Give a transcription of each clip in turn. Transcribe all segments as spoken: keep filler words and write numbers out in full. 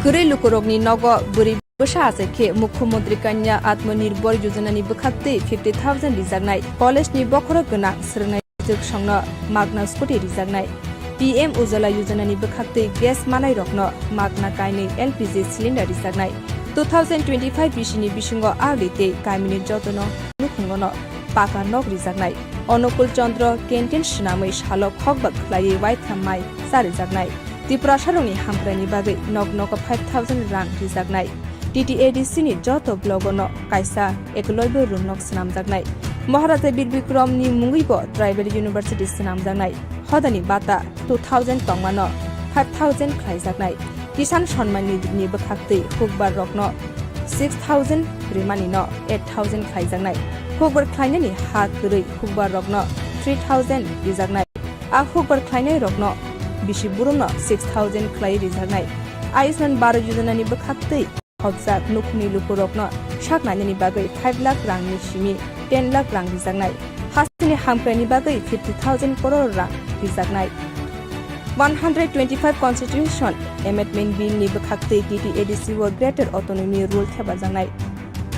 Kwrwi lukurokni nogo bwrwi bwsa achai khe Mukhyamantri Kanya Atmanirbhar Yojana ni bwkhaktwi fifty thousand rijaknai, college ni bokhorok gwnang swrwngnaijwk songno magna scooty rijaknai, P M Ujjwala Yojana ni bwkhaktwi gas manairokno magna kainwi L P G cylinder rijaknai, two thousand twenty-five bisi ni bisingo agri tei kamini jotono nukhungono paka nok rijaknai, Anukul Chandra canteen swnamwi salo khokba khwlaiwi waitham mai charijaknai. Tiprasarokni hamkraini bagwi nok nogo five thousand rang rijaknai. T T A D C ni joto blogono kaisa Eklavya room nok swnamjaknai. Maharaja Bir Bikramni mungwibo Tribal University swnamjaknai. Hodani bata two thousand tongmano five thousand khlaijaknai. Kisan Samman Nidhi ni bwkhaktwi hukbar rokno six thousand, rimanino eight thousand khlaijaknai. Hukbar khlainani ha kwrwi hukbar rokno three thousand rijaknai. A hukbar khlainairokno bisi burumno six thousand khlai rijaknai. Ayushman Bharat Yojana ni bwkhaktwi khopjak nukhungni lukurokno sak nainani bagwi five lakh rangni simi ten lakh rang rijaknai. Hasteni hamkraini bagwi fifty thousand crore rang rijaknai. One hundred twenty-five Constitution Amendment Bill ni bwkhaktwi T T A D C o Greater Autonomy Rule thepajaknai.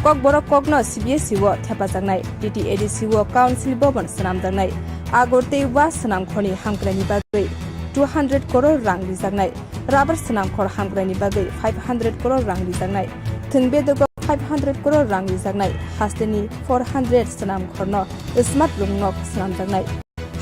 Kokborok kokno C B S E o thepajaknai, T T A D C o Council Bhavan swnamjaknai, Agor tei Wa swnamkhorni hamkraini bagwi two hundred crore rang rijaknai, Rubber swnamkhor hamkraini bagwi five hundred crore rang rijaknai, Thwng Bedogo five hundred crore rang rijaknai, hasteni four hundred swnamkhorno smart room nok swnamjaknai.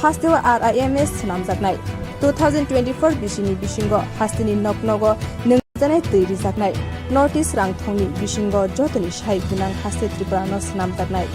Hasteo R I M S swnamjaknai. Two thousand twenty-four bisini bisingo hasteni noknogo nungjaknai twi rijaknai. North East rangthongni bisingo jotoni sai gwnang haste Tripura no swnamjaknai.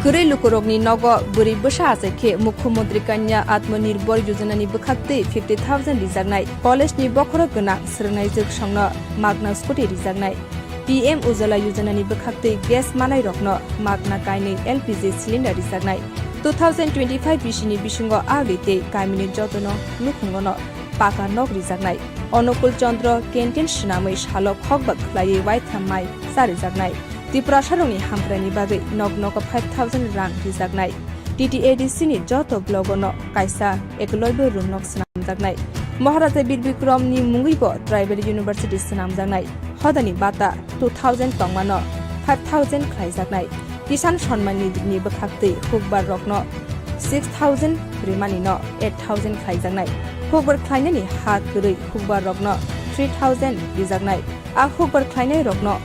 Kwrwi lukurokni nogo bwrwi bwsa achai khe Mukhyamantri Kanya Atmanirbhar Yojana ni bwkhaktwi fifty thousand rijaknai, college ni bokhorok gwnang swrwngnaijwk songno magna scooty rijaknai, P M Ujjwala Yojana ni bwkhaktwi gas manairokno magna kainwi L P G cylinder rijaknai, two thousand twenty-five bisini bisingo agri tei kamini jotono nukhungono paka nok rijaknai, Anukul Chandra canteen swnamwi salo khokba khwlaiwi waitham mai charijaknai. Tiprasarokni hamkraini bagwi nok nogo five thousand rang rijaknai. T T A D C ni joto blogono kaisa Eklavya room nok swnamjaknai. Maharaja Bir Bikramni mungwibo Tribal University swnamjaknai. Hodani bata two thousand tongmano five thousand khlaijaknai. Kisan Samman Nidhi ni bwkhaktwi hukbar rokno six thousand, rimanino eight thousand khlaijaknai. Hukbar khlainani ha kwrwi hukbar rokno three thousand rijaknai. A hukbar khlainairokno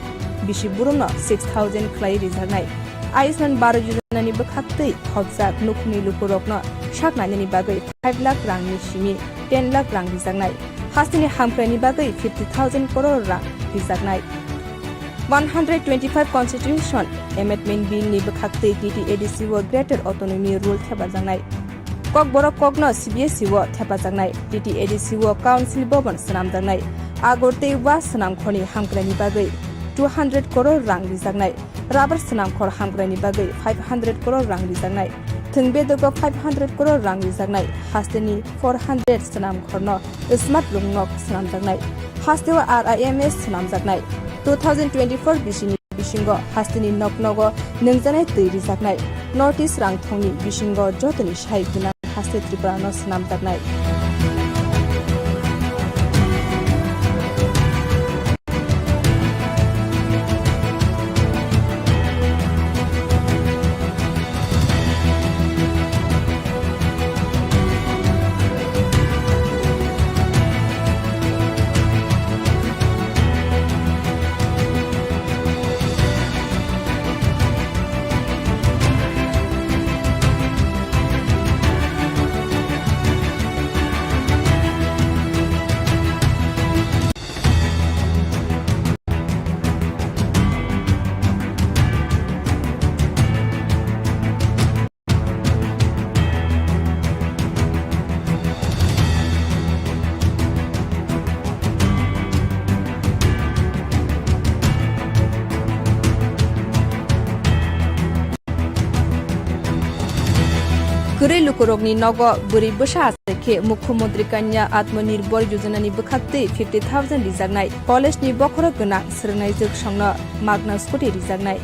bisi burumno six thousand khlai rijaknai. Ayushman Bharat Yojana ni bwkhaktwi khopjak nukhungni lukurokno sak nainani bagwi five lakh rangni simi ten lakh rang rijaknai. Hasteni hamkraini bagwi fifty thousand crore rang rijaknai. One hundred twenty-five Constitution Amendment Bill ni bwkhaktwi T T A D C o Greater Autonomy Rule thepajaknai. Kokborok kokno C B S E o thepajaknai, T T A D C o Council Bhavan swnamjaknai, Agor tei Wa swnamkhorni hamkraini bagwi two hundred crore rang rijaknai, Rubber swnamkhor hamkraini bagwi five hundred crore rang rijaknai, Thwng Bedogo five hundred crore rang rijaknai, hasteni four hundred swnamkhorno smart room nok swnamjaknai, hasteo R I M S swnamjaknai, two thousand twenty-four bisini bisingo hasteni noknogo nungjaknai twi rijaknai. North East rangthongni bisingo jotoni sai gwnang haste Tripura no swnamjaknai. Kwrwi lukurokni nogo bwrwi bwsa achai khe Mukhyamantri Kanya Atmanirbhar Yojana ni bwkhaktwi fifty thousand rijaknai, college ni bokhorok gwnang swrwngnaijwk songno magna scooty rijaknai,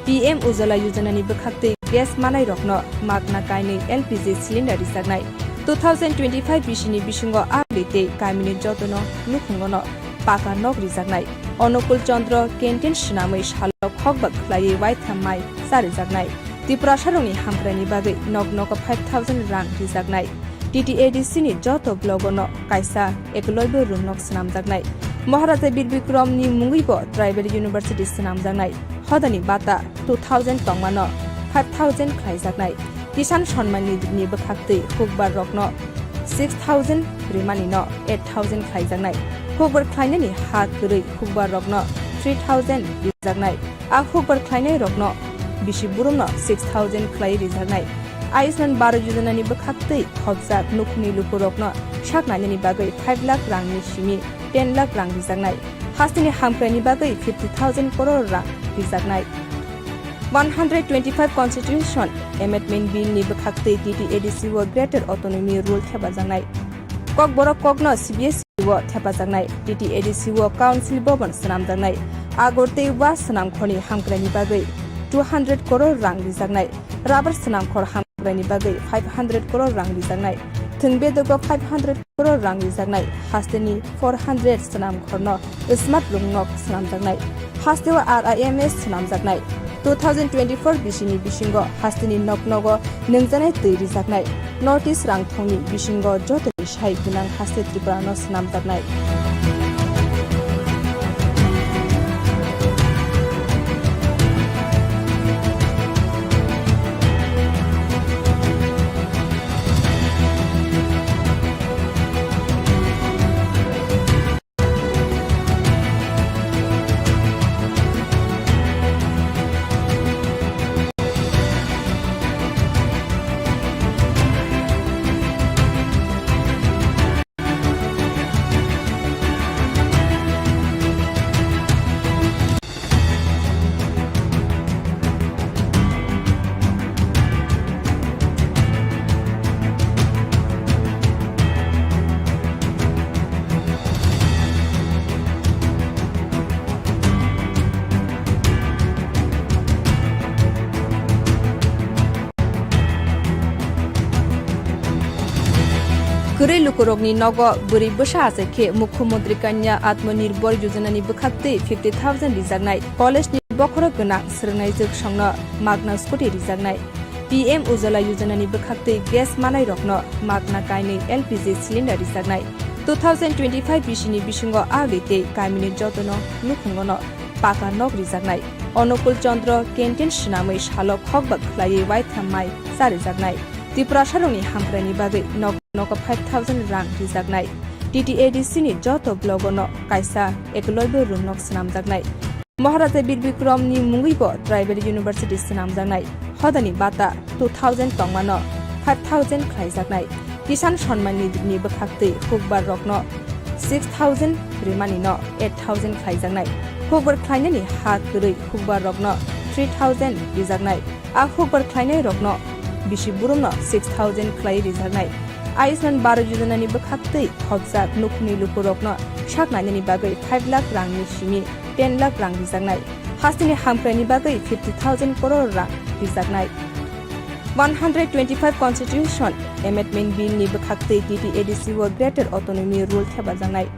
P M Ujjwala Yojana ni bwkhaktwi gas manairokno magna kainwi L P G cylinder rijaknai, two thousand twenty-five bisini bisingo a tei kamini jotono nukhungono paka nok rijaknai, Anukul Chandra canteen swnamwi salo khokba khwlaiwi waitham mai charijaknai. Tiprasarokni hamkraini bagwi nok nogo five thousand rang rijaknai. T T A D C ni joto blogo no kaisa ekolobya rwngnok swnamjaknai. Maharaja Bir Bikram ni mungwibo Tribal University swnamjaknai. Hodani bata two thousand tongmano five thousand khlaijaknai. Kisan Samman Nidhi ni bwkhaktwi hukbar rokno six thousand, rimani no eight thousand khlaijaknai. Hukbar khlainani ha kwrwi hukbar rokno three thousand rijaknai. A hukbar khlainairokno bisi burumno six thousand khlai rijaknai. Ayushman Bharat Yojana ni bwkhaktwi khopjak nukhungni lukurokno sak nainani bagwi five lakh rangni simi ten lakh rang rijaknai. Hasteni hamkraini bagwi fifty thousand crore rang rijaknai. One hundred twenty-five Constitution Amendment Bill ni bwkhaktwi T T A D C o Greater Autonomy Rule thepajaknai. Kokborok kokno C B S E o thepajaknai, T T A D C o Council Bhavan swnamjaknai, Agor tei Wa swnamkhorni hamkraini bagwi two hundred crore rang rijaknai, Rubber swnamkhor hamkraini bagwi five hundred crore rang rijaknai, Thwng Bedogo five hundred crore rang rijaknai, hasteni four hundred swnamkhorno Smart Rwngnok swnamjaknai, hasteo R I M S swnamjaknai. Two thousand twenty-four bisini bisingo hasteni noknogo nwngjanai twi rijaknai. North East rangthongni bisingo jotoni sai gwnang haste Tripura no swnamjaknai. Kwrwi lukurokni nogo bwrwi bwsa achai khe Mukhyamantri Kanya Atmanirbhar Yojana ni bwkhaktwi fifty thousand rijaknai, college ni bokhorok gwnang swrwngnaijwk songno magna scooty rijaknai, P M Ujjwala Yojana ni bwkhaktwi gas manairokno magna kainwi L P G cylinder rijaknai, two thousand twenty-five bisini bisingo a tei kamini jotono nukhungono paka nok rijaknai, Anukul Chandra canteen swnamwi salo khokba khwlaiwi waitham mai charijaknai. Tiprasarokni hamkraini bagwi nok nogo five thousand rang rijaknai. T T A D C ni joto blogo no kaisa ekolobya rwngnok swnamjaknai. Maharaja Bir Bikram ni mungwibo Tribal University swnamjaknai. Hodani bata two thousand tongmano five thousand khlaijaknai. Kisan Samman Nidhi ni bwkhaktwi hukbar rokno six thousand, rimani no eight thousand khlaijaknai. Hukbar khlainani ha kwrwi hukbar rokno three thousand rijaknai. A hukbar khlainairokno bisi burumno six thousand khlai rijaknai. Ayushman Bharat Yojana ni bwkhaktwi khopjak nukhungni lukurokno sak nainani bagwi five lakh rangni simi ten lakh rang rijaknai. Hasteni hamkraini bagwi fifty thousand crore rang rijaknai. One hundred twenty-five Constitution Amendment Bill ni bwkhaktwi T T A D C o Greater Autonomy Rule thepajaknai.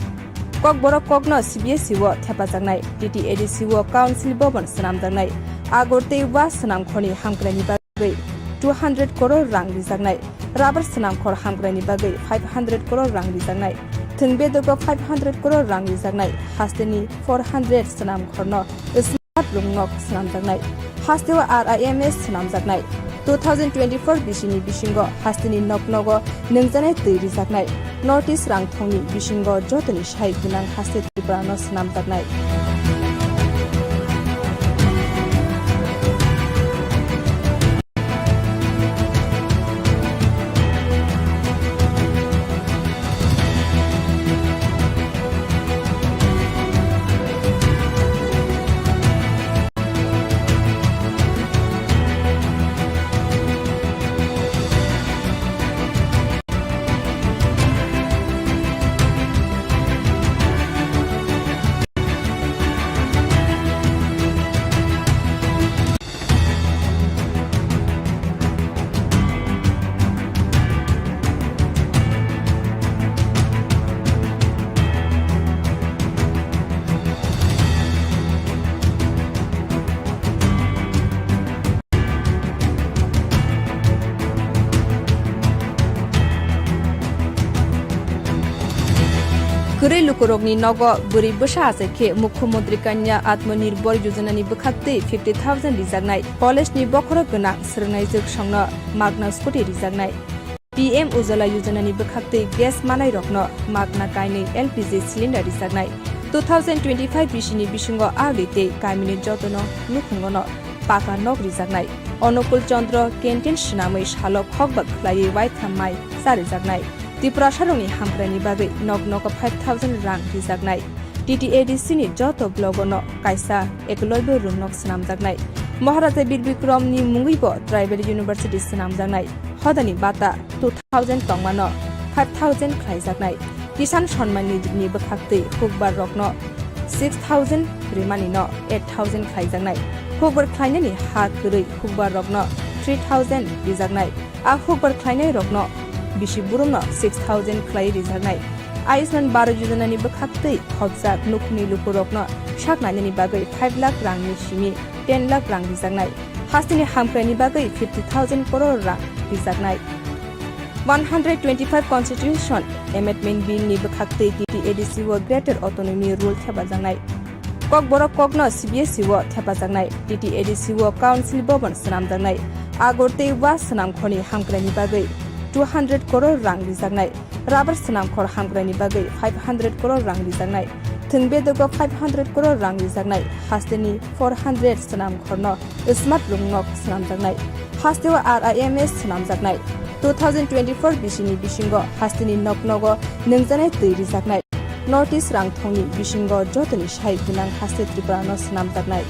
Kokborok kokno C B S E o thepajaknai, T T A D C o Council Bhavan swnamjaknai, Agor tei Wa swnamkhorni hamkraini bagwi two hundred crore rang rijaknai, Rubber swnamkhor hamkraini bagwi five hundred crore rang rijaknai, Thwng Bedogo five hundred crore rang rijaknai, hasteni four hundred swnamkhorno Smart Rwngnok swnamjaknai, hasteo R I M S swnamjaknai. Two thousand twenty-four bisini bisingo hasteni noknogo nwngjanai twi rijaknai. North East rangthongni bisingo jotoni sai gwnang haste Tripura no swnamjaknai. Kwrwi lukurokni nogo bwrwi bwsa achai khe Mukhyamantri Kanya Atmanirbhar Yojana ni bwkhaktwi fifty thousand rijaknai. College ni bokhorok gwnang swrwngnaijwk songno magna scooty rijaknai. P M Ujjwala Yojana ni bwkhaktwi gas manairokno magna kainwi L P G cylinder rijaknai. Two thousand twenty-five bisini bisingo ali tei kamini jotono nukhungono paka nok rijaknai. Onukul Chandra canteen swnamwi salo khokba khwlaiwi waitham mai charijaknai. Tiprasarokni hamkraini bagwi nok nogo five thousand rang rijaknai. T T A D C ni joto blogo no kaisa ekloibo room nok swnamjaknai. Maharaja Bir Bikram ni mungwibo Tribal University swnamjaknai. Hodani bata two thousand tongmano five thousand khlaijaknai. Kisan Samman Nidhi ni bwkhaktwi hukbar rokno six thousand, rimani no eight thousand khlaijaknai. Hukbar khlainani ha kwrwi hukbar rokno three thousand rijaknai. A hukbar khlainai rokno bisi burumno six thousand khlai rijaknai. Ayushman Bharat Yojana ni bwkhaktwi khopjak nukhungni lukurokno sak nainani bagwi five lakh rangni simi ten lakh rang rijaknai. Hasteni hamkraini bagwi fifty thousand crore rang rijaknai. One hundred twenty-five Constitution Amendment Bill ni bwkhaktwi T T A D C o Greater Autonomy Rule thepajaknai. Kokborok kokno C B S E o thepajaknai. T T A D C o Council Bhavan swnamjaknai. Agor tei wa swnamkhorni hamkraini bagwi two hundred crore rang rijaknai. Rubber swnamkhor hamkraini bagwi five hundred crore rang rijaknai. Thwng bedogo five hundred crore rang rijaknai. Hasteni four hundred swnamkhorno smart room nok swnamjaknai. Hasteo R I M S swnamjaknai. Two thousand twenty-four bisini bisingo hasteni nok nogo nungjanai twi rijaknai. North East rangthongni bisingo jotoni sai gwnang haste Tripura no swnamjaknai.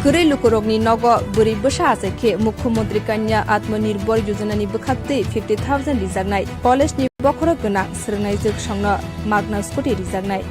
Kwrwi lukurokni nogo bwrwi bwsa achai khe Mukhyamantri Kanya Atmanirbhar Yojana ni bwkhaktwi fifty thousand rijaknai. College ni bokhorok gwnang swrwngnaijwk songno magna scooty rijaknai.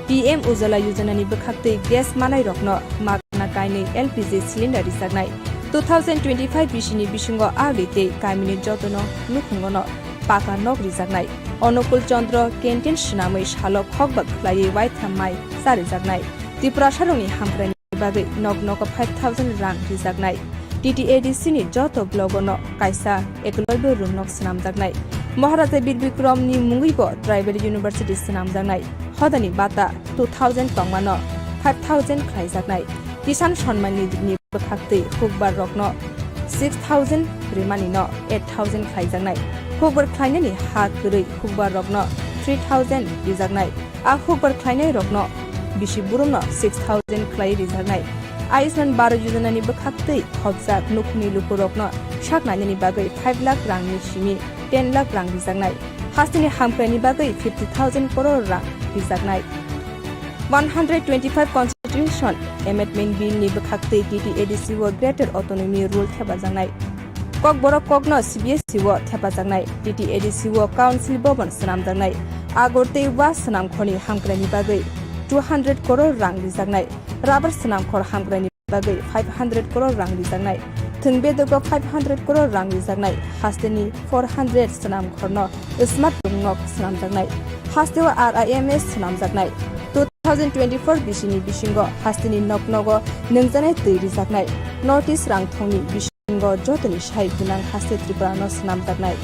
P M Ujjwala Yojana ni bwkhaktwi gas manairokno magna kainwi L P G cylinder rijaknai. Two thousand twenty-five bisini bisingo ali tei kamini jotono nukhungono paka nok rijaknai. Onukul Chandra canteen swnamwi salo khokba khwlaiwi waitham mai charijaknai. Tiprasarokni hamkraini bagwi nok nogo five thousand rang rijaknai. T T A D C ni joto blogo no kaisa ekloibo room nok swnamjaknai. Maharaja Bir Bikram ni mungwibo Tribal University swnamjaknai. Hodani bata two thousand tongmano five thousand khlaijaknai. Kisan Samman Nidhi ni bwkhaktwi hukbar rokno six thousand, rimani no eight thousand khlaijaknai. Hukbar khlainani ha kwrwi hukbar rokno three thousand rijaknai. A hukbar khlainai rokno bisi burumno six thousand khlai rijaknai. Ayushman Bharat Yojana ni bwkhaktwi khopjak nukhungni lukurokno sak nainani bagwi five lakh rangni simi ten lakh rang rijaknai. Hasteni hamkraini bagwi fifty thousand crore rang rijaknai. One hundred twenty-five Constitution Amendment Bill ni bwkhaktwi T T A D C o Greater Autonomy Rule thepajaknai. Kokborok kokno C B S E o thepajaknai. T T A D C o Council Bhavan swnamjaknai. Agor tei wa swnamkhorni hamkraini bagwi two hundred crore rang rijaknai. Rubber swnamkhor hamkraini bagwi five hundred crore rang rijaknai. Thwng bedogo five hundred crore rang rijaknai. Hasteni four hundred swnamkhorno smart room nok swnamjaknai. Hasteo R I M S swnamjaknai. Two thousand twenty-four bisini bisingo hasteni nok nogo nungjanai twi rijaknai. North East rangthongni bisingo jotoni sai gwnang haste Tripura no swnamjaknai.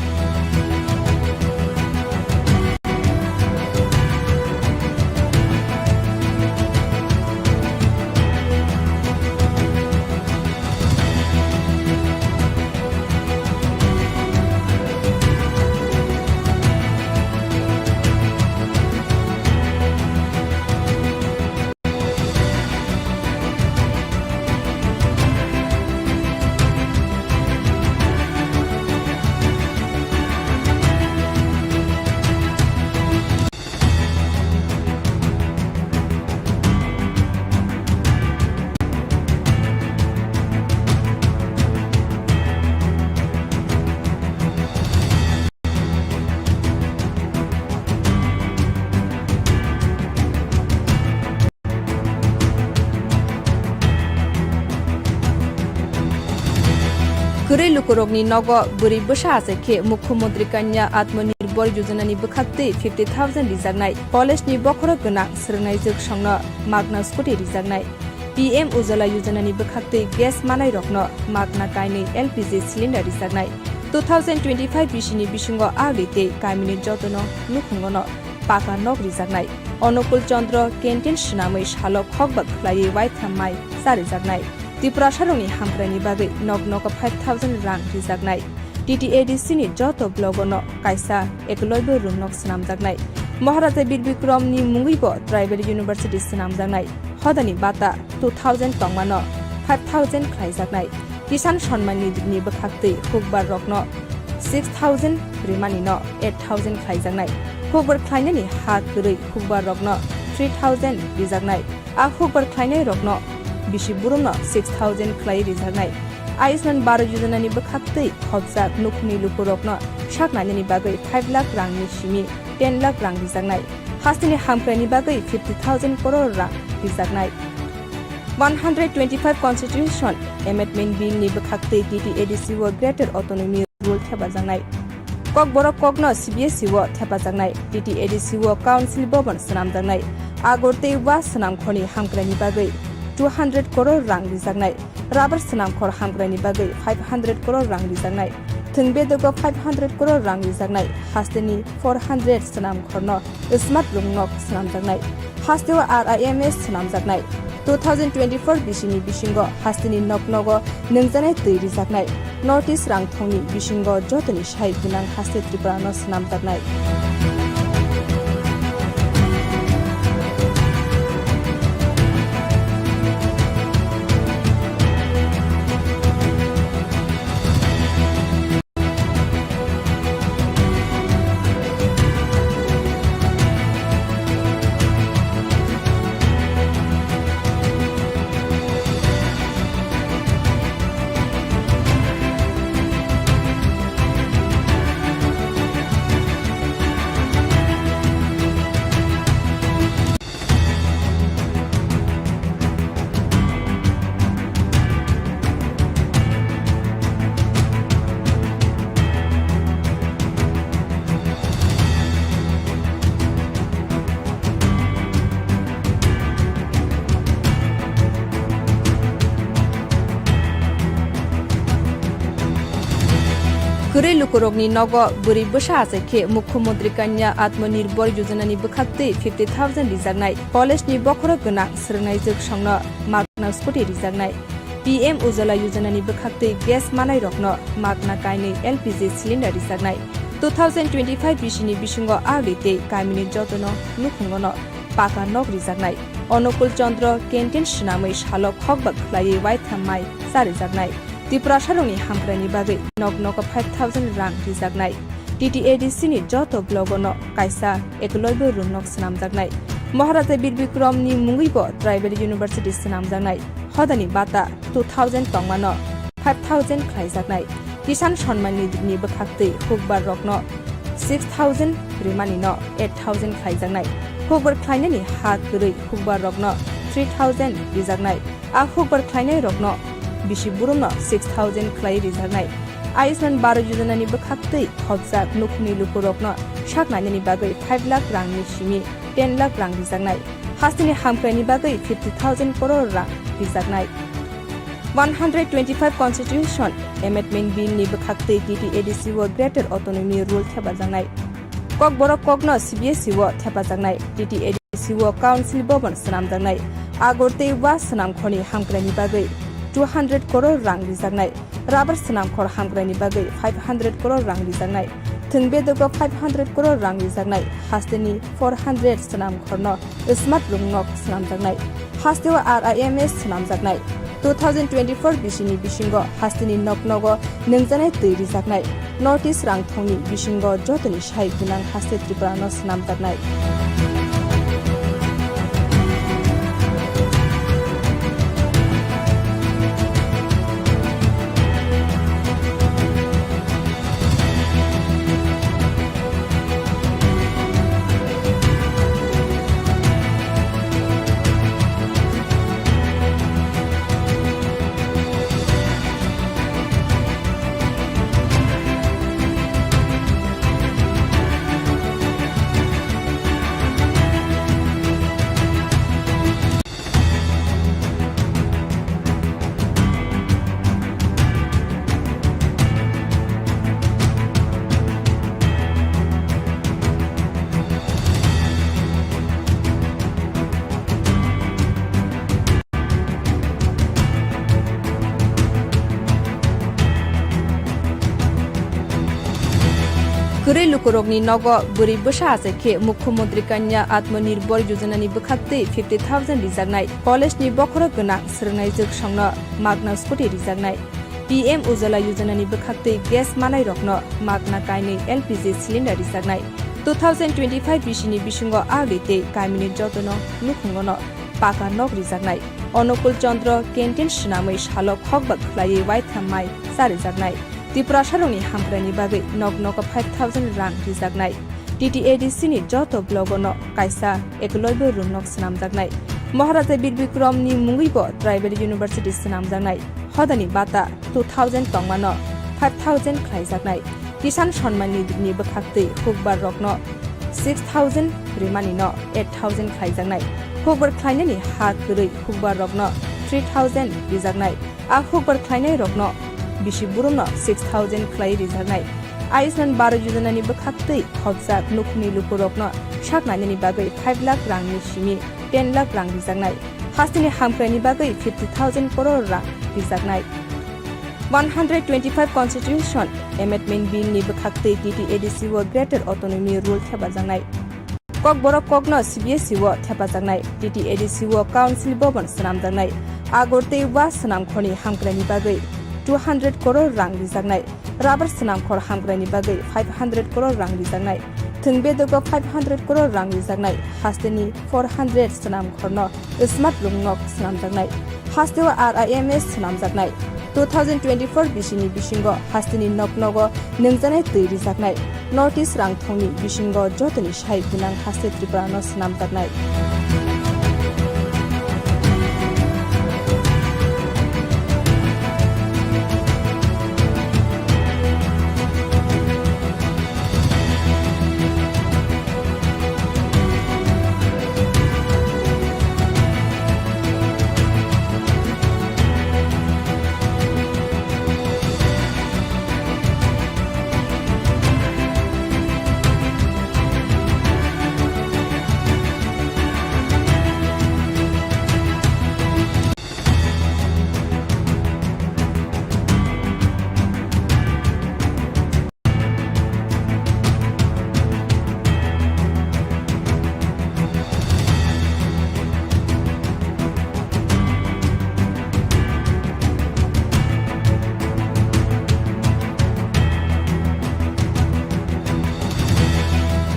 Kwrwi lukurokni nogo bwrwi bwsa achai khe Mukhyamantri Kanya Atmanirbhar Yojana ni bwkhaktwi fifty thousand rijaknai, college ni bokhorok gwnang swrwngnaijwk songno magna scooty rijaknai, P M Ujjwala Yojana ni bwkhaktwi gas manairokno magna kainwi L P G cylinder rijaknai, two thousand twenty-five bisi ni bisingo agri tei kamini jotono nukhungono paka nok rijaknai, Anukul Chandra canteen swnamwi salo khokba khwlaiwi waitham mai charijaknai. Tiprasarokni hamkraini bagwi nok nogo five thousand rang rijaknai. T T A D C ni joto blogo no kaisa ekloibo rwngnok swnamjaknai. Maharaja Bir Bikram ni mungwibo Tribal University swnamjaknai. Hodani bata two thousand tongmano five thousand khlaijaknai. Kisan Samman Nidhi ni bwkhaktwi hukbar rokno six thousand, rimani no eight thousand khlaijaknai. Hukbar khlainani ha kwrwi hukbar rokno three thousand rijaknai. A hukbar khlainairokno bisi burumno six thousand khlai rijaknai. Ayushman Bharat Yojana ni bwkhaktwi khopjak nukhungni lukurokno sak nainani bagwi five lakh rangni simi ten lakh rang rijaknai. Hasteni hamkraini bagwi fifty thousand crore rang rijaknai. One hundred twenty-five Constitution Amendment Bill ni bwkhaktwi T T A D C o Greater Autonomy Rule thepajaknai. Kokborok kokno C B S E o thepajaknai, T T A D C o Council Bhavan swnamjaknai, Agor tei Wa swnamkhorni hamkraini bagwi two hundred crore rang rijaknai, Rubber swnamkhor hamkraini bagwi five hundred crore rang rijaknai, Thwng Bedogo five hundred crore rang rijaknai, hasteni four hundred swnamkhorno Smart Rwngnok swnamjaknai, hasteo R I M S swnamjaknai. Two thousand twenty-four bisi ni bisingo hasteni nok nogo nwngjaknai twi rijaknai. North East rangthongni bisingo jotoni sai gwnang haste Tripura no swnamjaknai. Kwrwi lukurokni nogo bwrwi bwsa achai khe Mukhyamantri Kanya Atmanirbhar Yojana ni bwkhaktwi fifty thousand rijaknai, college ni bokhorok gwnang swrwngnaijwk songno magna scooty rijaknai, P M Ujjwala Yojana ni bwkhaktwi gas manairokno magna kainwi L P G cylinder rijaknai, two thousand twenty-five bisi ni bisingo agri tei kamini jotono nukhungono paka nok rijaknai, Anukul Chandra canteen swnamwi salo khokba khwlaiwi waitham mai charijaknai. Tiprasarokni hamkraini bagwi nok nogo five thousand rang rijaknai. T T A D C ni joto blogo no kaisa ekloibo rwngnok swnamjaknai. Maharaja Bir Bikram ni mungwibo Tribal University swnamjaknai. Hodani bata two thousand tongmano five thousand khlaijaknai. Kisan Samman Nidhi ni bwkhaktwi hukbar rokno six thousand, rimani no eight thousand khlaijaknai. Hukbar khlainani ha kwrwi hukbar rokno three thousand rijaknai. A hukbar khlainairokno bisi burumno six thousand khlai rijaknai. Ayushman Bharat Yojana ni bwkhaktwi khopjak nukhungni lukurokno sak nainani bagwi five lakh rangni simi ten lakh rang rijaknai. Hasteni hamkraini bagwi fifty thousand crore rang rijaknai. One hundred twenty-five Constitution Amendment Bill ni bwkhaktwi T T A D C o Greater Autonomy Rule thepajaknai. Kokborok kokno C B S E o thepajaknai, T T A D C o Council Bhavan swnamjaknai, Agor tei Wa swnamkhorni hamkraini bagwi two hundred crore rang rijaknai, Rubber swnamkhor hamkraini bagwi five hundred crore rang rijaknai, Thwng Bedogo five hundred crore rang rijaknai, hasteni four hundred swnamkhorno Smart Rwngnok swnamjaknai, hasteo R I M S swnamjaknai. Two thousand twenty-four bisi ni bisingo hasteni nok nogo nwngjaknai twi rijaknai. North East rangthongni bisingo jotoni sai gwnang haste Tripura no swnamjaknai. Kwrwi lukurokni nogo bwrwi bwsa achai khe Mukhyamantri Kanya Atmanirbhar Yojana ni bwkhaktwi fifty thousand rijaknai, college ni bokhorok gwnang swrwngnaijwk songno magna scooty rijaknai, P M Ujjwala Yojana ni bwkhaktwi gas manairokno magna kainwi L P G cylinder rijaknai, two thousand twenty-five bisi ni bisingo ali tei kamini jotono nukhungono paka nok rijaknai, Anukul Chandra canteen swnamwi salo khokba khwlaiwi waitham mai charijaknai. Tiprasarokni hamkraini bagwi nok nogo five thousand rang rijaknai. T T A D C ni joto blogono kaisa Eklavya room nok swnamjaknai. Maharaja Bir Bikramni mungwibo Tribal University swnamjaknai. Hodani bata two thousand tongmano five thousand khlaijaknai. Kisan Samman Nidhi ni bwkhaktwi hukbar rokno six thousand, rimanino eight thousand khlaijaknai. Hukbar khlainani ha kwrwi hukbar rokno three thousand rijaknai. A hukbar khlainairokno bisi burumno six thousand khlai rijaknai. Ayushman Bharat Yojana ni bwkhaktwi khopjak nukhungni lukurokno sak nainani bagwi five lakh rangni simi ten lakh rang rijaknai. Hasteni hamkraini bagwi fifty thousand crore rang rijaknai. One hundred twenty-five Constitution Amendment Bill ni bwkhaktwi T T A D C o Greater Autonomy Rule thepajaknai. Kokborok kokno C B S E o thepajaknai, T T A D C o Council Bhavan swnamjaknai, Agor tei Wa swnamkhorni hamkraini bagwi two hundred crore rang rijaknai, Rubber swnamkhor hamkraini bagwi five hundred crore rang rijaknai, thwng bedogo five hundred crore rang rijaknai, hasteni four hundred swnamkhorno smart room nok swnamjaknai, hasteo R I M S swnamjaknai. Two thousand twenty-four bisini bisingo hasteni nok nogo nwngjanai twi rijaknai. North East rangthongni bisingo jotoni sai gwnang haste Tripura no swnamjaknai.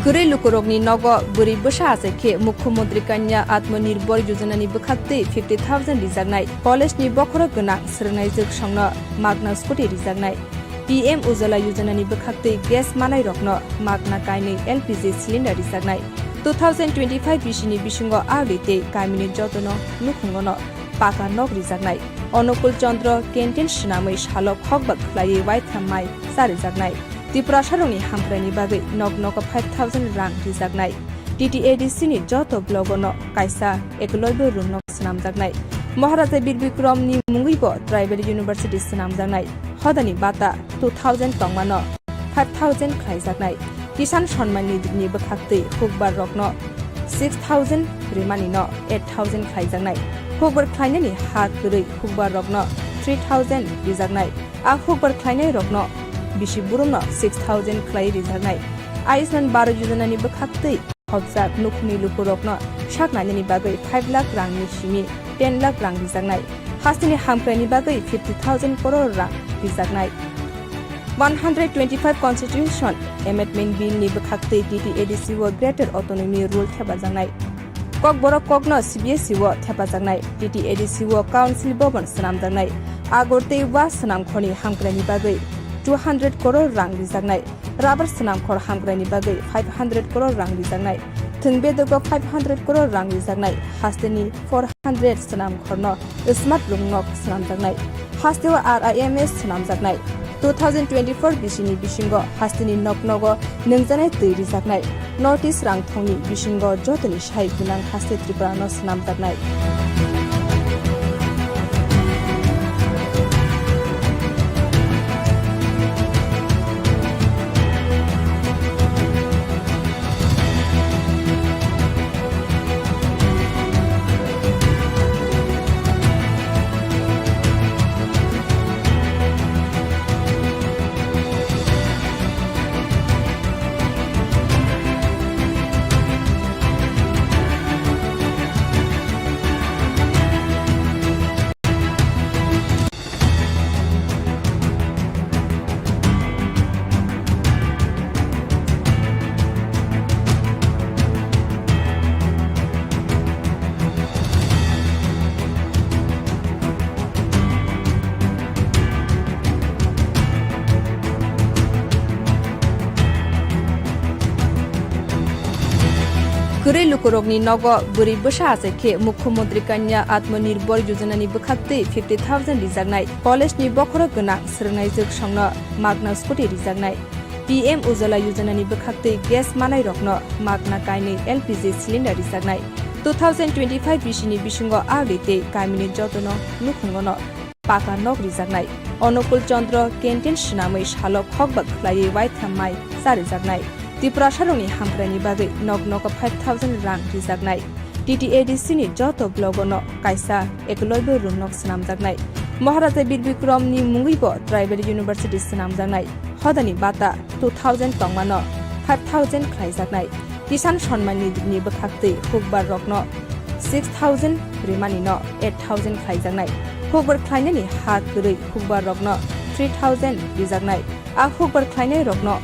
Kwrwi lukurokni nogo bwrwi bwsa achai khe Mukhyamantri Kanya Atmanirbhar Yojana ni bwkhaktwi fifty thousand rijaknai, college ni bokhorok gwnang swrwngnaijwk songno magna scooty rijaknai. P M Ujjwala Yojana ni bwkhaktwi gas manairokno magna kainwi L P G cylinder rijaknai. Two thousand twenty-five bisini bisingo ali tei kamini jotono nukhungono paka nok rijaknai. Anukul Chandra canteen swnamwi salo khokba khwlaiwi waitham mai charijaknai. Tiprasarokni hamkraini bagwi nok nogo five thousand rang rijaknai. T T A D C ni joto blogono kaisa Eklavya room nok swnamjaknai. Maharaja Bir Bikramni mungwibo Tribal University swnamjaknai. Hodani bata two thousand tongmano five thousand khlaijaknai. Kisan Samman Nidhi ni bwkhaktwi hukbar rokno six thousand, rimanino eight thousand khlaijaknai. Hukbar khlainani ha kwrwi hukbar rokno three thousand rijaknai. A hukbar khlainairokno bisi burumno six thousand khlai rijaknai. Ayushman Bharat Yojana ni bwkhaktwi khopjak nukhungni lukurokno sak nainani bagwi five lakh rangni simi ten lakh rang rijaknai. Hasteni hamkraini bagwi fifty thousand crore rang rijaknai. One hundred twenty-five Constitution Amendment Bill ni bwkhaktwi T T A D C o Greater Autonomy Rule thepajaknai. Kokborok kokno C B S E o thepajaknai, T T A D C o Council Bhavan swnamjaknai, Agor tei Wa swnamkhorni hamkraini bagwi two hundred crore rang rijaknai, Rubber swnamkhor hamkraini bagwi five hundred crore rang rijaknai, thwng bedogo five hundred crore rang rijaknai, hasteni four hundred swnamkhorno smart room nok swnamjaknai, hasteo R I M S swnamjaknai. Two thousand twenty-four bisini bisingo hasteni nok nogo nwngjanai twi rijaknai. North East rangthongni bisingo jotoni sai gwnang haste Tripura no swnamjaknai. Kwrwi lukurokni nogo bwrwi bwsa achai khe Mukhyamantri Kanya Atmanirbhar Yojana ni bwkhaktwi fifty thousand rijaknai, college ni bokhorok gwnang swrwngnaijwk songno magna scooty rijaknai, P M Ujjwala Yojana ni bwkhaktwi gas manairokno magna kainwi L P G cylinder rijaknai, two thousand twenty-five bisi ni bisingo ali tei kamini jotono nukhungono paka nok rijaknai, Anukul Chandra canteen swnamwi salo khokba khwlaiwi waitham mai charijaknai, Tiprasarokni hamkraini bagwi nok nogo five thousand rang rijaknai, T T A D C ni joto blogo no kaisa Eklavya room nok swnamjaknai, Maharaja Bir Bikram ni mungwibo Tribal University swnamjaknai, hodani bata two thousand tongmano five thousand khlaijaknai, Kisan Samman Nidhi ni bwkhaktwi hukbar rokno six thousand rimani no eight thousand khlaijaknai, hukbar khlainani ha kwrwi hukbar rokno three thousand rijaknai, a hukbar khlainai rokno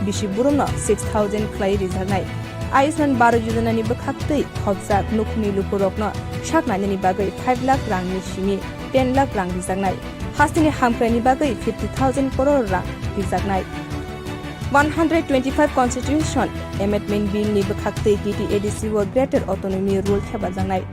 bisi burumno six thousand khlai rijaknai, Ayushman Bharat Yojana ni bwkhaktwi khopjak nukhungni lukurokno sak nainani bagwi five lakh rang ni simi ten lakh rang rijaknai, hasteni hamkraini bagwi fifty thousand crore rang rijaknai. One hundred twenty-five Constitution Amendment Bill ni bwkhaktwi T T A D C o Greater Autonomy Rule thepajaknai.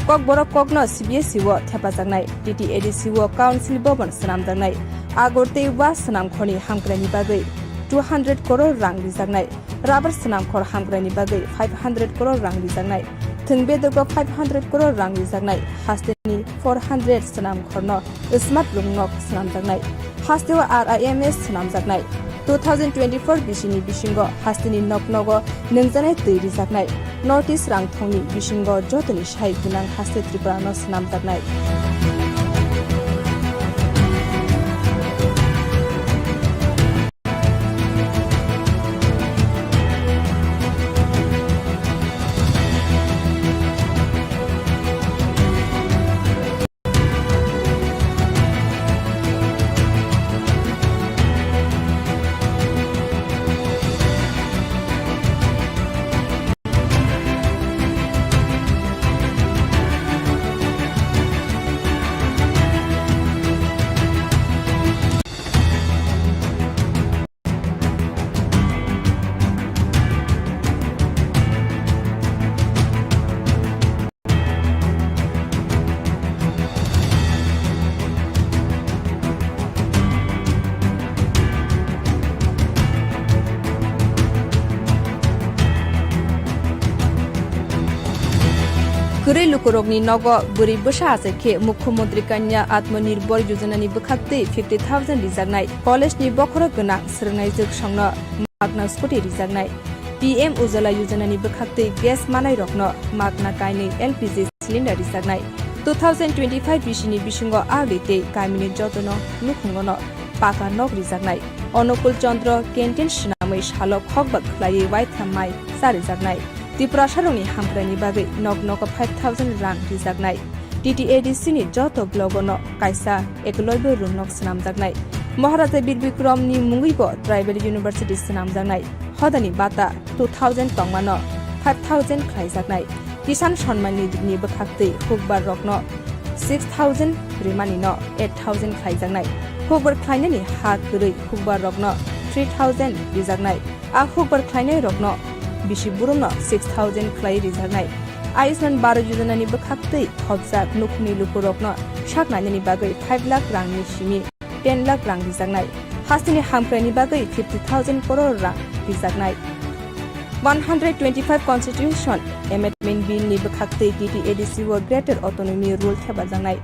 Kokborok kokno C B S E o thepajaknai. T T A D C o Council Bhavan swnamjaknai. Agor tei wa swnamkhorni hamkraini bagwi two hundred crore rang rijaknai. Rubber swnamkhor hamkraini bagwi five hundred crore rang rijaknai. Thwng bedogo five hundred crore rang rijaknai. Hasteni four hundred swnamkhorno Smart room nok swnamjaknai. Hasteo R I M S swnamjaknai. Two thousand twenty-four bisi ni bisingo hasteni nok nogo nungjanai twi rijaknai. North East rang thongni bisingo jotoni sai gwnang haste Tripura no swnamjaknai. Kwrwi lukurokni nogo bwrwi bwsa achai khe Mukhyamantri Kanya Atmanirbhar Yojana ni bwkhaktwi fifty thousand rijaknai, college ni bokhorok gwnang swrwngnaijwk songno magna scooty rijaknai, P M Ujjwala Yojana ni bwkhaktwi gas manairokno magna kainwi L P G cylinder rijaknai, two thousand twenty-five bisi ni bisingo ali tei kamini jotono nukhungono paka nok rijaknai, Anukul Chandra canteen swnamwi salo khokba khwlaiwi waitham mai charijaknai, Tiprasarokni hamkraini bagwi nok nogo five thousand rang rijaknai, T T A D C ni joto blogo no kaisa Eklavya room nok swnamjaknai, Maharaja Bir Bikram ni mungwibo Tribal University swnamjaknai, hodani bata two thousand tongmano five thousand khlaijaknai, Kisan Samman Nidhi ni bwkhaktwi hukbar rokno six thousand rimani no eight thousand khlaijaknai, hukbar khlainani ha kwrwi hukbar rokno three thousand rijaknai, a hukbar khlainai rokno bisi burumno six thousand khlai rijaknai, Ayushman Bharat Yojana ni bwkhaktwi khopjak nukhungni lukurokno sak nainani bagwi five lakh rang ni simi ten lakh rang rijaknai, hasteni hamkraini bagwi fifty thousand crore rang rijaknai. One hundred twenty-five Constitution Amendment Bill ni bwkhaktwi T T A D C o Greater Autonomy Rule thepajaknai.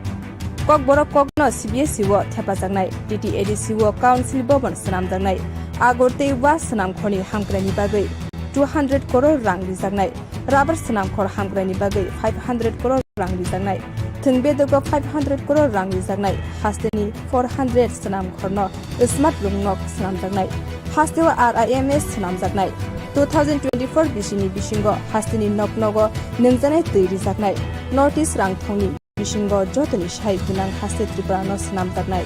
Kokborok kokno C B S E o thepajaknai, T T A D C o Council Bhavan swnamjaknai. Agor tei wa swnamkhorni hamkraini bagwi two hundred crore rang rijaknai. Rubber swnamkhor hamkraini bagwi five hundred crore rang rijaknai. Thwng bedogo five hundred crore rang rijaknai. Hasteni four hundred swnamkhorno Smart room nok swnamjaknai. Hasteo R I M S swnamjaknai. Two thousand twenty-four bisi ni bisingo hasteni nok nogo nungjanai twi rijaknai. North East rang thongni bisingo jotoni sai gwnang haste Tripura no swnamjaknai.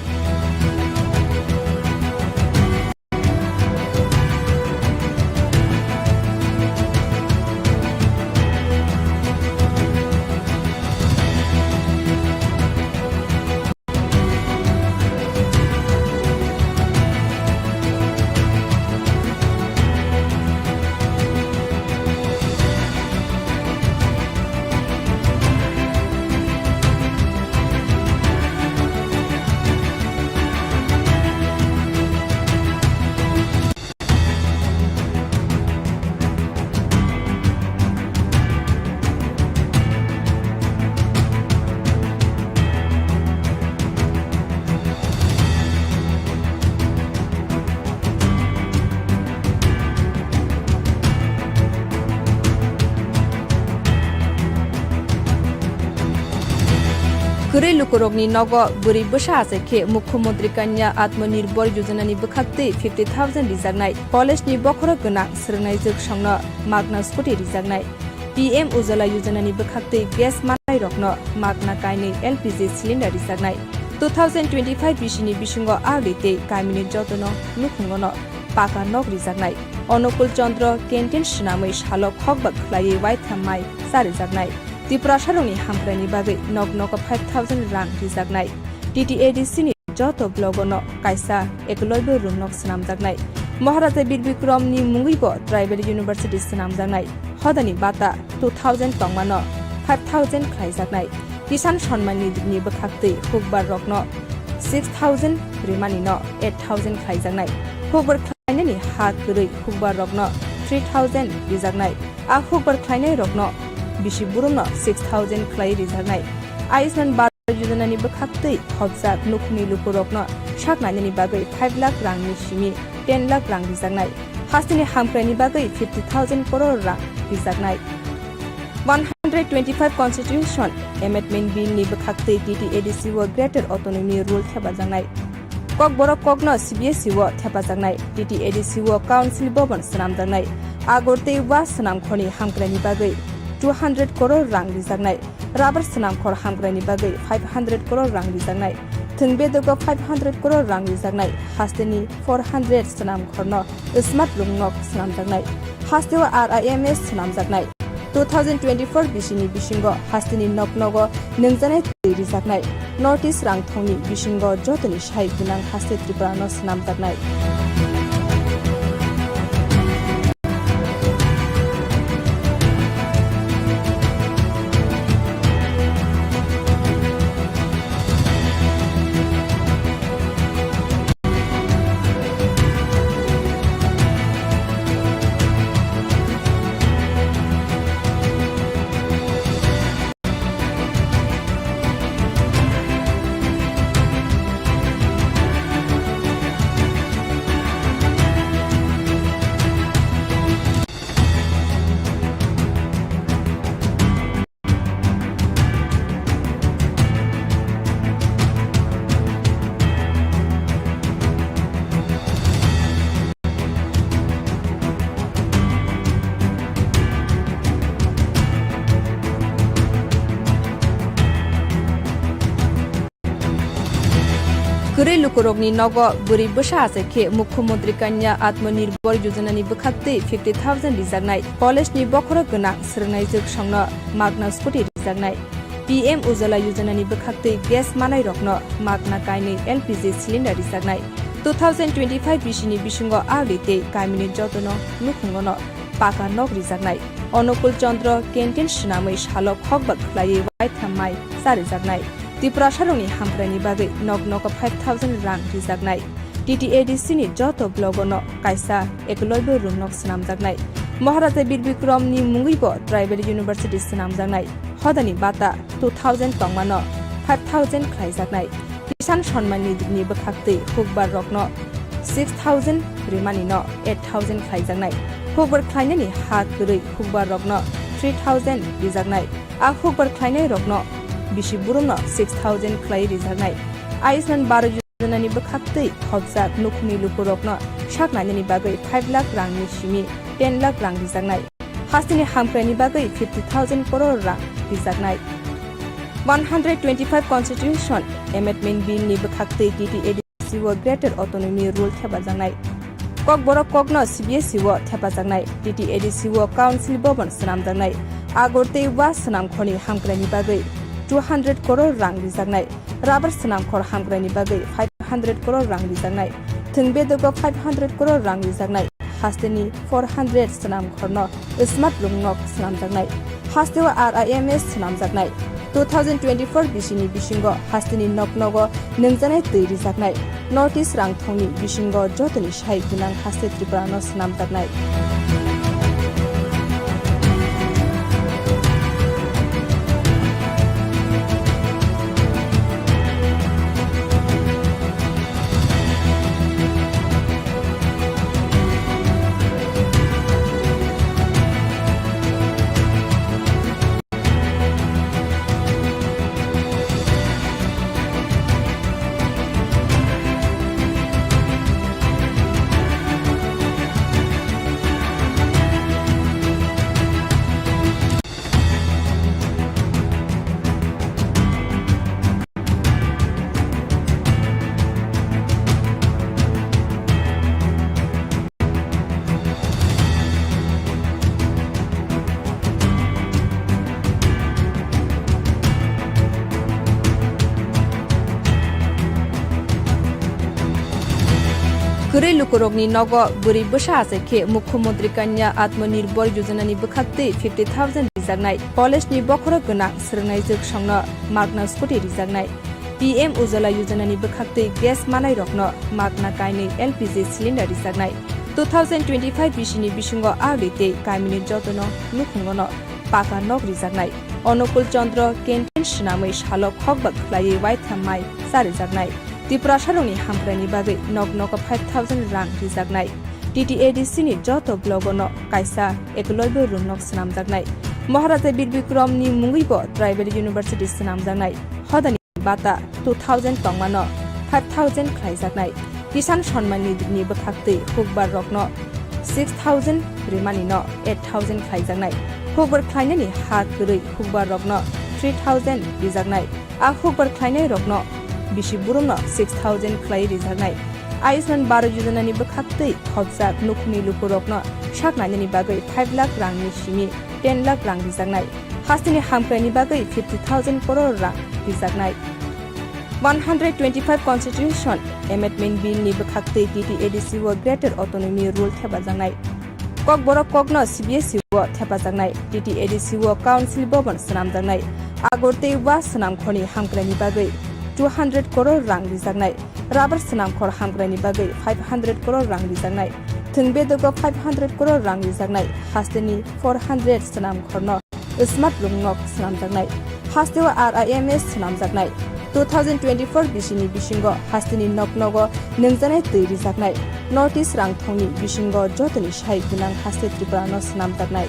Kwrwi lukurokni nogo bwrwi bwsa achai khe Mukhyamantri Kanya Atmanirbhar Yojana ni bwkhaktwi fifty thousand rijaknai, college ni bokhorok gwnang swrwngnaijwk songno magna scooty rijaknai, P M Ujjwala Yojana ni bwkhaktwi gas manairokno magna kainwi L P G cylinder rijaknai, two thousand twenty-five bisini bisingo ali tei kamini jotono nukhungono paka nok rijaknai, Anukul Chandra canteen swnamwi salo khokba khwlaiwi waitham mai charijaknai. Tiprasarokni hamkraini bagwi nok nogo five thousand rang rijaknai. T T A D C ni joto blogo no kaisa Eklavya room nok swnamjaknai. Maharaja Bir Bikram ni mungwi bo Tribal University swnamjaknai. Hodani bata two thousand tongmano five thousand khlaijaknai. Kisan Samman Nidhi ni bwkhaktwi hukbar rokno six thousand rimani no eight thousand khlaijaknai. Hukbar khlainani ha kwrwi hukbar rokno three thousand rijaknai. A hukbar khlainairokno bisi burumno six thousand khlai rijaknai. Ayushman Bharat Yojana ni bwkhaktwi khopjak nukhungni lukurokno sak nainani bagwi five lakh rangni simi ten lakh rang rijaknai. Hasteni hamkraini bagwi fifty thousand crore rang rijaknai. One hundred twenty-five Constitution Amendment Bill ni bwkhaktwi T T A D C o Greater Autonomy Rule thepajaknai. Kokborok kokno C B S E o thepajaknai, T T A D C o Council Bhavan swnamjaknai, Agor tei Wa swnamkhorni hamkraini bagwi two hundred crore rang rijaknai, Rubber swnamkhor hamkraini bagwi five hundred crore rang rijaknai, Thwngbedogo five hundred crore rang rijaknai, hasteni four hundred swnamkhorno smart room nok swnamjaknai, hasteo R I M S swnamjaknai. Two thousand twenty-four bisini bisingo hasteni nok nogo nwngjanai twi rijaknai. North East rangthongni bisingo jotoni sai gwnang haste Tripura no swnamjaknai. Kwrwi lukurokni nogo bwrwi bwsa achai khe Mukhyamantri Kanya Atmanirbhar Yojana ni bwkhaktwi fifty thousand rijaknai, college ni bokhorok gwnang swrwngnaijwk songno magna scooty rijaknai, P M Ujjwala Yojana ni bwkhaktwi gas manairokno magna kainwi L P G cylinder rijaknai, two thousand twenty-five bisini bisingo ali tei kamini jotono nukhungono paka nok rijaknai, Anukul Chandra canteen swnamwi salo khokba khwlaiwi waitham mai charijaknai. Tiprasarokni hamkraini bagwi nok nogo five thousand rang rijaknai. T T A D C ni joto blogo no kaisa Eklavya room nok swnamjaknai. Maharaja Bir Bikram ni mungwi bo Tribal University swnamjaknai. Hodani bata two thousand tongmano five thousand khlaijaknai. Kisan Samman Nidhi ni bwkhaktwi hukbar rokno six thousand rimani no eight thousand khlaijaknai. Hukbar khlainani ha kwrwi hukbar rokno three thousand rijaknai. A hukbar khlainai rokno bisi burumno six thousand khlai rijaknai. Ayushman Bharat Yojana ni bwkhaktwi khopjak nukhungni lukurokno sak nainani bagwi five lakh rangni simi ten lakh rang rijaknai. Hasteni hamkraini bagwi fifty thousand crore rang rijaknai. One hundred twenty-five Constitution Amendment Bill ni bwkhaktwi T T A D C o Greater Autonomy Rule thepajaknai. Kokborok kokno C B S E o thepajaknai, T T A D C o Council Bhavan swnamjaknai, Agor tei Wa swnamkhorni hamkraini bagwi two hundred crore rang rijaknai, Rubber swnamkhor hamkraini bagwi five hundred crore rang rijaknai, Thwngbedogo five hundred crore rang rijaknai, hasteni four hundred swnamkhorno smart room nok swnamjaknai, hasteo R I M S swnamjaknai. Two thousand twenty-four bisini bisingo hasteni nok nogo nwngjanai twi rijaknai. North East rangthongni bisingo jotoni sai gwnang haste Tripura no swnamjaknai. Kwrwi lukurokni nogo bwrwi bwsa achai khe Mukhyamantri Kanya Atmanirbhar Yojana ni bwkhaktwi fifty thousand rijaknai, college ni bokhorok gwnang swrwngnaijwk songno magna scooty rijaknai, P M Ujjwala Yojana ni bwkhaktwi gas manairokno magna kainwi L P G cylinder rijaknai, two thousand twenty-five bisi ni bisingo ali tei kamini jotono nukhungono paka nok rijaknai, Anukul Chandra canteen swnamwi salo khokba khwlaiwi waitham mai charijaknai. Tiprasarokni hamkraini bagwi nok nogo five thousand rang rijaknai. T T A D C ni joto blogo no kaisa ekloibo room nok swnamjaknai. Maharaja Bir Bikram ni mungwibo Tribal University swnamjaknai. Hodani bata two thousand tongmano five thousand khlaijaknai. Kisan Samman Nidhi ni bwkhaktwi hukbar rokno six thousand rimani no eight thousand khlaijaknai. Hukbar khlainani ha kwrwi hukbar rokno three thousand rijaknai. A hukbar khlainairokno bisi burumno six thousand khlai rijaknai. Ayushman Bharat Yojana ni bwkhaktwi khopjak nukhungni lukurokno sak nainani bagwi five lakh rangni simi ten lakh rang rijaknai. Hasteni hamkraini bagwi fifty thousand crore rang rijaknai. One hundred twenty-five Constitution Amendment Bill ni bwkhaktwi T T A D C o Greater Autonomy Rule thepajaknai. Kokborok kokno C B S E o thepajaknai, T T A D C o Council Bhavan swnamjaknai, Agartala swnamkhorni hamkraini bagwi two hundred crore rang rijaknai, Rubber swnamkhor hamkraini bagwi five hundred crore rang rijaknai, Thwngbedogo five hundred crore rang rijaknai, hasteni four hundred swnamkhorno Smart Room nok swnamjaknai, hasteo R I M S swnamjaknai. Two thousand twenty-four bisini bisingo hasteni nok nogo nwngjanai twi rijaknai. North East rangthongni bisingo jotoni sai gwnang haste Tripura no swnamjaknai.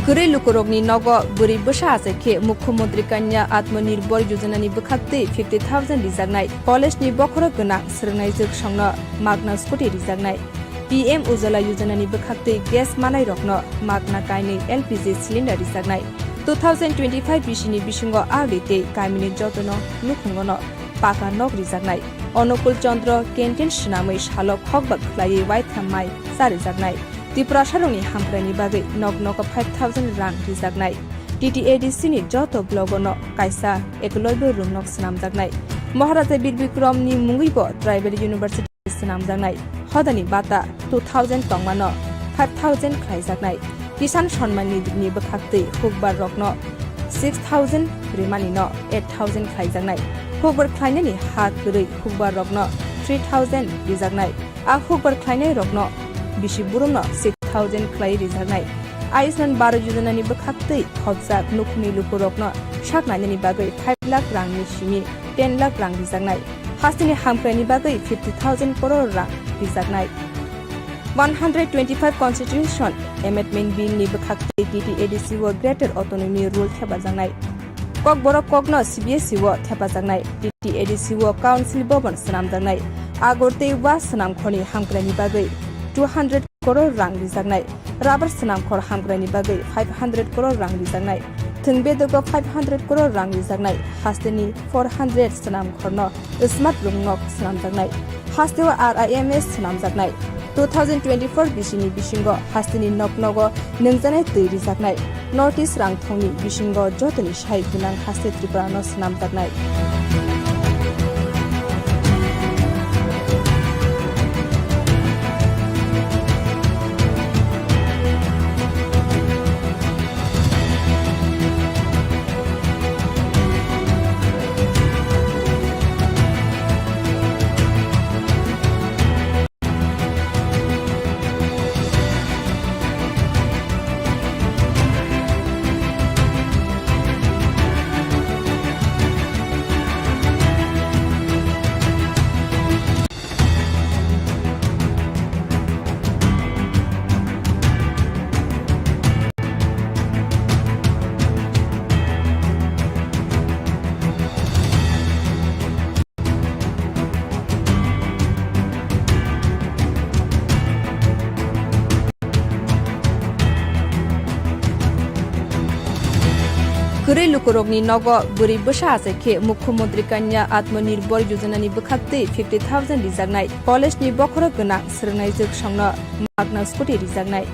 Kwrwi lukurokni nogo bwrwi bwsa achai khe Mukhyamantri Kanya Atmanirbhar Yojana ni bwkhaktwi fifty thousand rijaknai, college ni bokhorok gwnang swrwngnaijwk songno magna scooty rijaknai, P M Ujjwala Yojana ni bwkhaktwi gas manairokno magna kainwi L P G cylinder rijaknai, two thousand twenty-five bisini bisingo ali tei kamini jotono nukhungono paka nok rijaknai, Anukul Chandra canteen swnamwi salo khokba khwlaiwi waitham mai charijaknai. Tiprasarokni hamkraini bagwi nok nogo five thousand rang rijaknai. T T A D C ni joto blogo no kaisa ekloibo room nok swnamjaknai. Maharaja Bir Bikram ni mungwibo Tribal University swnamjaknai. Hodani bata two thousand tongmano five thousand khlaijaknai. Kisan Samman Nidhi ni bwkhaktwi hukbar rokno six thousand rimani no eight thousand khlaijaknai. Hukbar khlainani ha kwrwi hukbar rokno three thousand rijaknai. A hukbar khlainai rokno bisi burumno six thousand khlai rijaknai. Ayushman Bharat Yojana ni bwkhaktwi khopjak nukhungni lukurokno sak nainani bagwi five lakh rangni simi ten lakh rang rijaknai. Hasteni hamkraini bagwi fifty thousand crore rang rijaknai. One hundred twenty-five Constitution Amendment Bill ni bwkhaktwi T T A D C o Greater Autonomy Rule thepajaknai. Kokborok kokno C B S E o thepajaknai, T T A D C o Council Bhavan swnamjaknai, Agartala swnamkhorni hamkraini bagwi two hundred crore rang rijaknai, Rubber swnamkhor hamkraini bagwi five hundred crore rang rijaknai, Thwngbedogo five hundred crore rang rijaknai, hasteni four hundred swnamkhorno Smart Room nok swnamjaknai, hasteo R I M S swnamjaknai. Two thousand twenty-four bisini bisingo hasteni nok nogo nwngjanai twi rijaknai. North East rangthongni bisingo jotoni sai gwnang haste Tripura no swnamjaknai. Lukurokni nogo bwrwi bwsa achai khe Mukhyamantri Kanya Atmanirbhar Yojana ni bwkhaktwi fifty thousand rijaknai, college ni bokhorok gwnang swrwngnaijwk songno magna scooty rijaknai,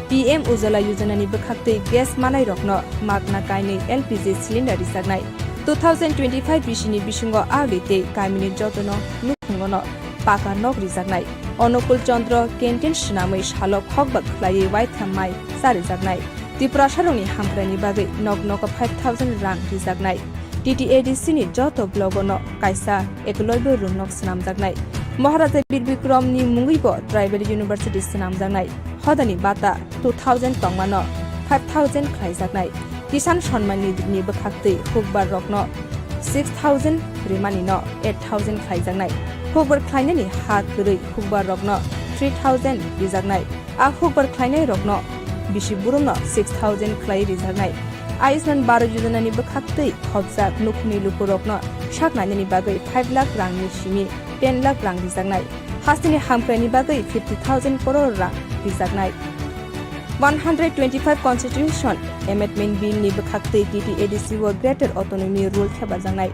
P M Ujjwala Yojana ni bwkhaktwi gas manairokno magna kainwi L P G cylinder rijaknai, two thousand twenty-five bisini bisingo ali tei kamini jotono nukhungono paka nok rijaknai, Anukul Chandra canteen swnamwi salo khokba khwlaiwi waitham mai charijaknai. Tiprasarokni hamkraini bagwi nok nogo five thousand rang rijaknai. T T A D C ni joto blogono kaisa Eklavya room nok swnamjaknai. Maharaja Bir Bikramni mungwibo Tribal University swnamjaknai. Hodani bata two thousand tongmano five thousand khlaijaknai. Kisan Samman Nidhini bwkhaktwi hukbar rokno six thousand, rimanino eight thousand khlaijaknai. Hukbar khlainani ha kwrwi hukbar rokno three thousand rijaknai. A hukbar khlainairokno bisi burumno six thousand khlai rijaknai. Ayushman Bharat Yojana ni bwkhaktwi khopjak nukhungni lukurokno sak nainani bagwi five lakh rangni simi ten lakh rang rijaknai. Hasteni hamkraini bagwi fifty thousand crore rang rijaknai. One hundred twenty-five Constitution Amendment Bill ni bwkhaktwi T T A D C o Greater Autonomy Rule thepajaknai.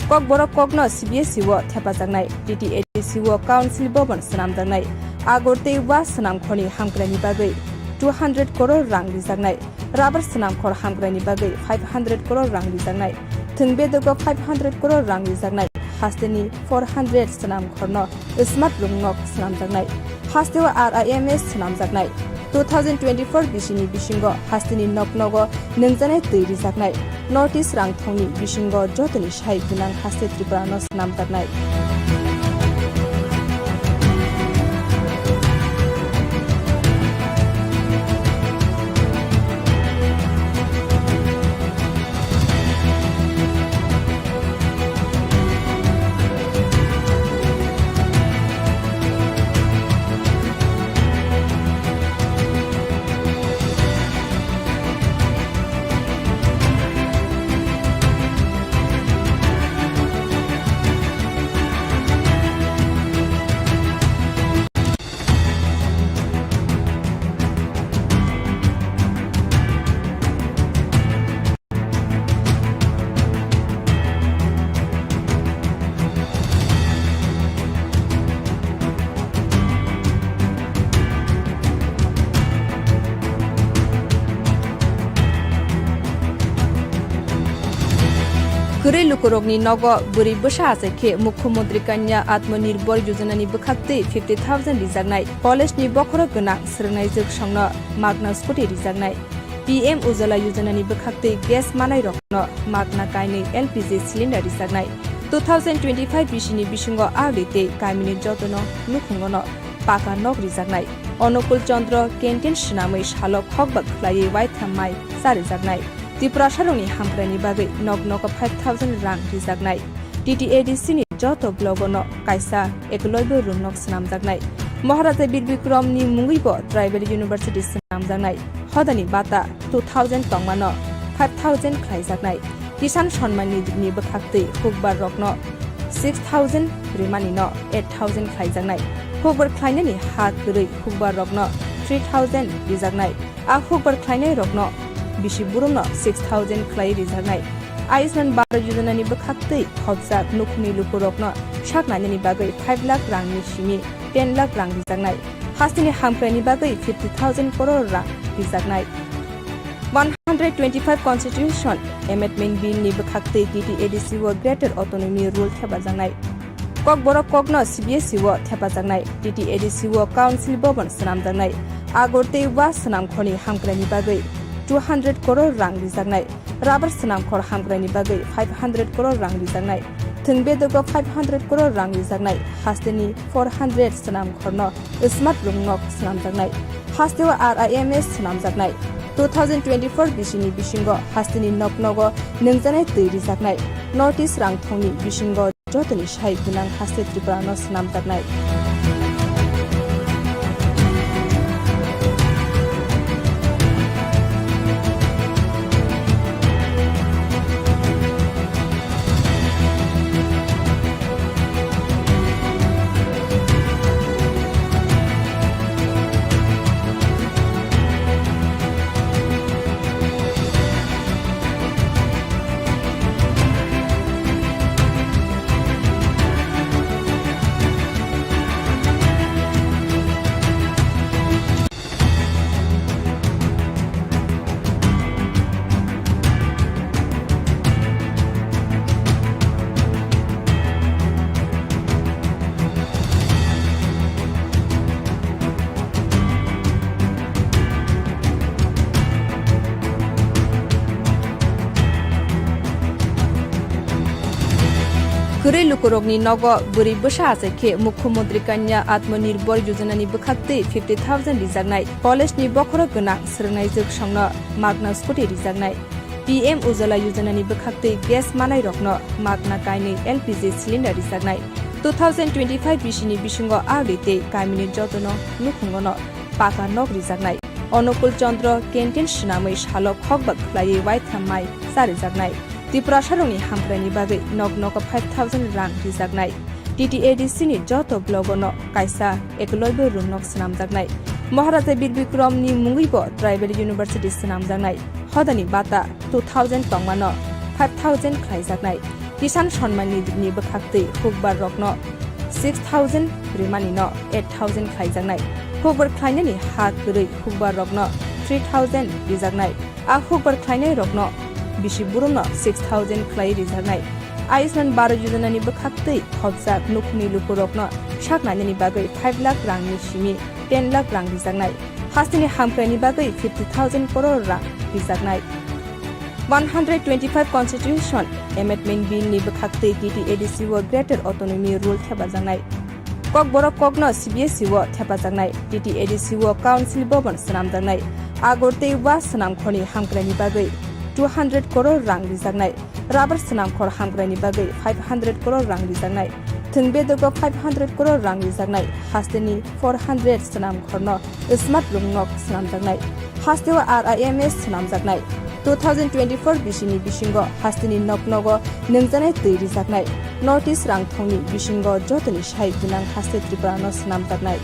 Kokborok kokno C B S E o thepajaknai, T T A D C o Council Bhavan swnamjaknai, Agor tei Wa swnamkhorni hamkraini bagwi two hundred crore rang rijaknai, Rubber swnamkhor hamkraini bagwi five hundred crore rang rijaknai, thwng bedogo five hundred crore rang rijaknai, hasteni four hundred swnamkhorno Smart Room nok swnamjaknai. Hasteo R I M S swnamjaknai. Two thousand twenty-four bisini bisingo hasteni nok nogo nungjanai twi rijaknai. North East rangthongni bisingo jotoni sai gwnang haste Tripura no swnamjaknai. Kwrwi lukurokni nogo bwrwi bwsa achai khe Mukhyamantri Kanya Atmanirbhar Yojana ni bwkhaktwi fifty thousand rijaknai, college ni bokhorok gwnang swrwngnaijwk songno magna scooty rijaknai. P M Ujjwala Yojana ni bwkhaktwi gas manairokno magna kainwi L P G cylinder rijaknai. Two thousand twenty-five bisini bisingo ali tei kamini jotono nukhungono paka nok rijaknai. Anukul Chandra canteen swnamwi salo khokba khwlaiwi waitham mai charijaknai. Tiprasarokni hamkraini bagwi nok nogo five thousand rang rijaknai. T T A D C ni joto blogono kaisa Eklavya room nok swnamjaknai. Maharaja Bir Bikramni mungwibo Tribal University swnamjaknai. Hodani bata two thousand tongmano five thousand khlaijaknai. Kisan Samman Nidhini bwkhaktwi hukbar rokno six thousand, rimanino eight thousand khlaijaknai. Hukbar khlainani ha kwrwi hukbar rokno three thousand rijaknai. A hukbar khlainairokno bisi burumno six thousand khlai rijaknai. Ayushman Bharat Yojana ni bwkhaktwi khopjak nukhungni lukurokno sak nainani bagwi five lakh rangni simi ten lakh rang rijaknai. Hasteni hamkraini bagwi fifty thousand crore rang rijaknai. One hundred twenty-five Constitution Amendment Bill ni bwkhaktwi T T A D C o Greater Autonomy Rule thepajaknai. Kokborok kokno C B S E o thepajaknai, T T A D C o Council Bhavan swnamjaknai, Agor tei Wa swnamkhorni hamkraini bagwi two hundred crore rang rijaknai, Rubber swnamkhor hamkraini bagwi five hundred crore rang rijaknai, thwng bedogo five hundred crore rang rijaknai, hasteni four hundred swnamkhorno Smart Room nok swnamjaknai, hasteo R I M S swnamjaknai. Two thousand twenty-four bisini bisingo hasteni nok nogo nungjanai twi rijaknai. North East rangthongni bisingo jotoni sai gwnang haste Tripura no swnamjaknai. Kwrwi lukurokni nogo bwrwi bwsa achai khe Mukhyamantri Kanya Atmanirbhar Yojana ni bwkhaktwi fifty thousand rijaknai, college ni bokhorok gwnang swrwngnaijwk songno magna scooty rijaknai, P M Ujjwala Yojana ni bwkhaktwi gas manairokno magna kainwi L P G cylinder rijaknai, two thousand twenty-five bisi ni bisingo agri tei kamini jotono nukhungono paka nok rijaknai, Anukul Chandra canteen swnamwi salo khokba khwlaiwi waitham mai charijaknai. Tiprasarokni hamkraini bagwi nok nogo five thousand rang rijaknai. T T A D C ni joto blogono kaisa Eklavya room nok swnamjaknai. Maharaja Bir Bikramni mungwibo Tribal University swnamjaknai. Hodani bata two thousand tongmano five thousand khlaijaknai. Kisan Samman Nidhi ni bwkhaktwi hukbar rokno six thousand, rimanino eight thousand khlaijaknai. Hukbar khlainani ha kwrwi hukbar rokno three thousand rijaknai. A hukbar khlainairokno bisi burumno six thousand khlai rijaknai. Ayushman Bharat Yojana ni bwkhaktwi khopjak nukhungni lukurokno sak nainani bagwi five lakh rangni simi ten lakh rang rijaknai. Hasteni hamkraini bagwi fifty thousand crore rang rijaknai. One hundred twenty-five Constitution Amendment Bill ni bwkhaktwi T T A D C o Greater Autonomy Rule thepajaknai. Kokborok kokno C B S E o thepajaknai, T T A D C o Council Bhavan swnamjaknai, Agartala swnamkhorni hamkraini bagwi two hundred crore rang rijaknai, Rubber swnamkhor hamkraini bagwi five hundred crore rang rijaknai, thwng bedogo five hundred crore rang rijaknai, hasteni four hundred swnamkhorno smart room nok swnamjaknai, hasteo R I M S swnamjaknai. Two thousand twenty-four bisi ni bisingo hasteni nok nogo nwngjanai twi rijaknai. North East rangthongni bisingo jotoni sai gwnang haste Tripura no swnamjaknai.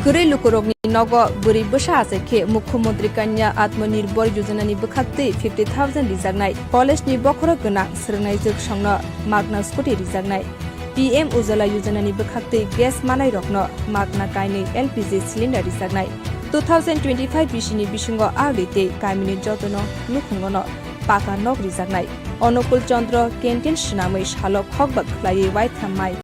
Kwrwi lukurokni nogo bwrwi bwsa achai khe Mukhyamantri Kanya Atmanirbhar Yojana ni bwkhaktwi fifty thousand rijaknai, college ni bokhorok gwnang swrwngnaijwk songno magna scooty rijaknai, P M Ujjwala Yojana ni bwkhaktwi gas manairokno magna kainwi L P G cylinder rijaknai, two thousand twenty-five bisi ni bisingo agri tei kamini jotono nukhungono paka nok rijaknai, Anukul Chandra canteen swnamwi salo khokba khwlaiwi waitham mai